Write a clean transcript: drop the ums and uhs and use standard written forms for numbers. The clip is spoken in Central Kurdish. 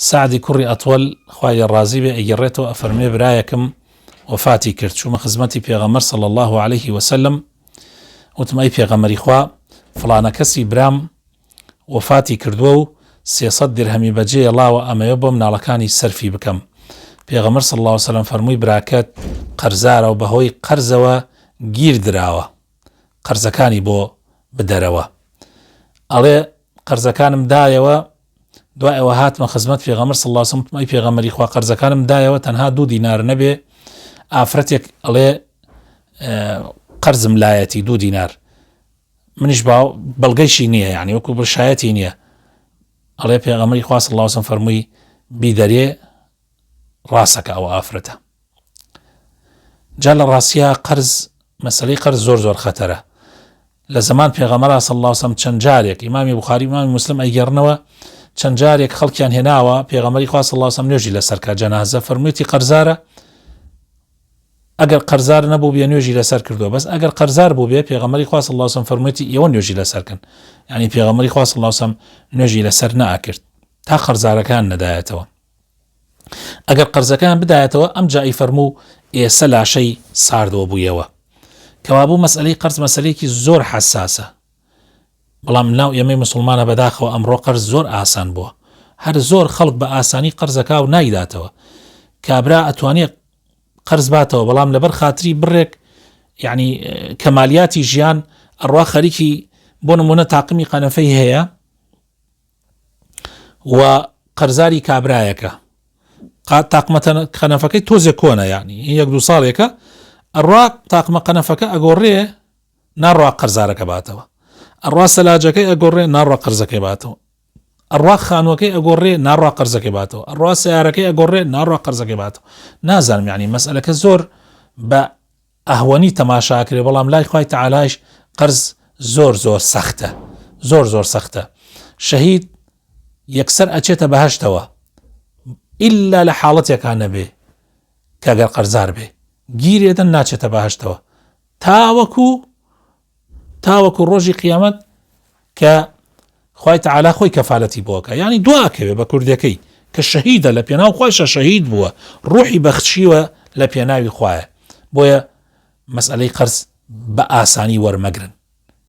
سەعدی کوڕی ئەتوەل خوای لێ ڕازی بێ ئەگێڕێتەوە ئەفەرموێ برایەکم وەفاتی کرد چوومە خزمەتی پێغەمبەر صلی اللە علیه وسلم وتم ئەی پێغەمبەری خوا فڵانە کەسی برام وەفاتی کردووە و 300 درهەمی بەجێ ڵاوە ئەمەوێ بۆ مناڵەکانی سەرفی بکەم پێغەمبەر صلی اللە علیه وسلم فەرمووی براکەت قەرزارە و بەهۆی قەرزەوە گیر دراوە قەرزەکانی بۆ بدەرەوە ئەڵێ قەرزەکانم دایەوە دوای ئەوە هاتمە خزمەت پێغەمبەر صلی اللە علیه وسلم وتم ئەی پێغەمبەری خوا قەرزەکانم دایەوە تەنها دوو دینار نەبێ ئافرەتێک ئەڵێ قەرزم لایەتی دوو دینار منیش با بەڵگەیشی نییە یعنی وەکو بشایەتی نییە ئەڵێ پێغەمبەری خوا صلی اللە علیه وسلم فەرمووی بیدەرێ ڕاستەکە ئەو ئافرەتە جا لە ڕاستیا قەرز مەسلەی قەرز زۆر زۆر خەتەرە لە زەمان پێغەمبەرا صلی اللە علیه وسلم چەند جارێک ئیمامی بوخاری ئیمامی موسلم ئەیگێڕنەوە چەند جارێک خەڵکیان هێناوە پێغەمبەری خوا صلی اللە علیه وسلم نوێژی لەسەر کا جەنازە فەرموویەتی قەرزارە ئەگەر قەرزار نەبوو بێ نوێژی لەسەر کردووە بەس ئەگەر قەرزار بوو بێ پێغەمبەری خوا صلی اللە علیه وسلم فەرموویەتی ئێوە نوێژی لەسەر کەن یعنی پێغەمبەری خوا صلی اللە علیه وسلم نوێژی لەسەر نەئەکرد تا قەرزارەکان نەدایەتەوە ئەگەر قەرزەکەیان بدایەتەوە ئەمجا ئەیفەرموو ئێسە لاشەی ساردەوە بوویەوە. کەوابوو مەسئەلەی قەرز مەسەلەیەکی زۆر حەساسە. بەڵام ناو ئێمەی موسڵمانە بەداخەوە ئەمڕۆ قەرز زۆر ئاسان بووە. هەر زۆر خەڵک بە ئاسانی قەرزەکا و نایداتەوە. کابرا ئەتوانێ قەرز باتەوە بەڵام لەبەر خاتری بڕێک یعنی کەمالیاتی ژیان ئەڕوا خەریکی بۆ نمونە تاقمی قەنەفەی هەیە و قەرزاری کابرایەکە تاقمە قەنەفەکەی تۆزێ کۆنە یعنی یەک دوو ساڵێکە ئەڕوا تاقمە قەنەفەکە ئەگۆڕێ ناڕوا قەرزارەکە باتەوە ئەڕوا سەلاجەکەی ئەگۆڕێ ناڕوا قەرزەکەی باتەوە ئەڕوا خانووەکەی ئەگۆڕێ ناڕوا قەرزەکەی باتەوە ئەڕوا سیارەکەی ئەگۆڕێ ناڕوا قەرزەکەی باتەوە نازانم یعنی مەسئلەکە زۆر بە ئەهوەنی تەماشا ئەکرێ بەڵام لای خوای تەعالایش قەرز زۆر زۆر سەختە زۆر زۆر سەختە شەهید یەکسەر ئەچێتە بەهەشتەوە ئللا لە حاڵەتێکا نەبێ کە گەر قەرزار بێ گیرێدن ناچێتە بەهەشتەوە تاوەکو تاوەکو ڕۆژی قیامەت کە خوای تەعالا خۆی کەفالەتی بۆ ئەکا یانی دوا ئەکەوێ بە کوردەکەی کە شەهیدە لە پێناو خوایشا شەهید بووە ڕوحی بەخشیوە لە پێناوی خوایە بۆیە مەسئلەی قەرز بە ئاسانی وەرمەگرن.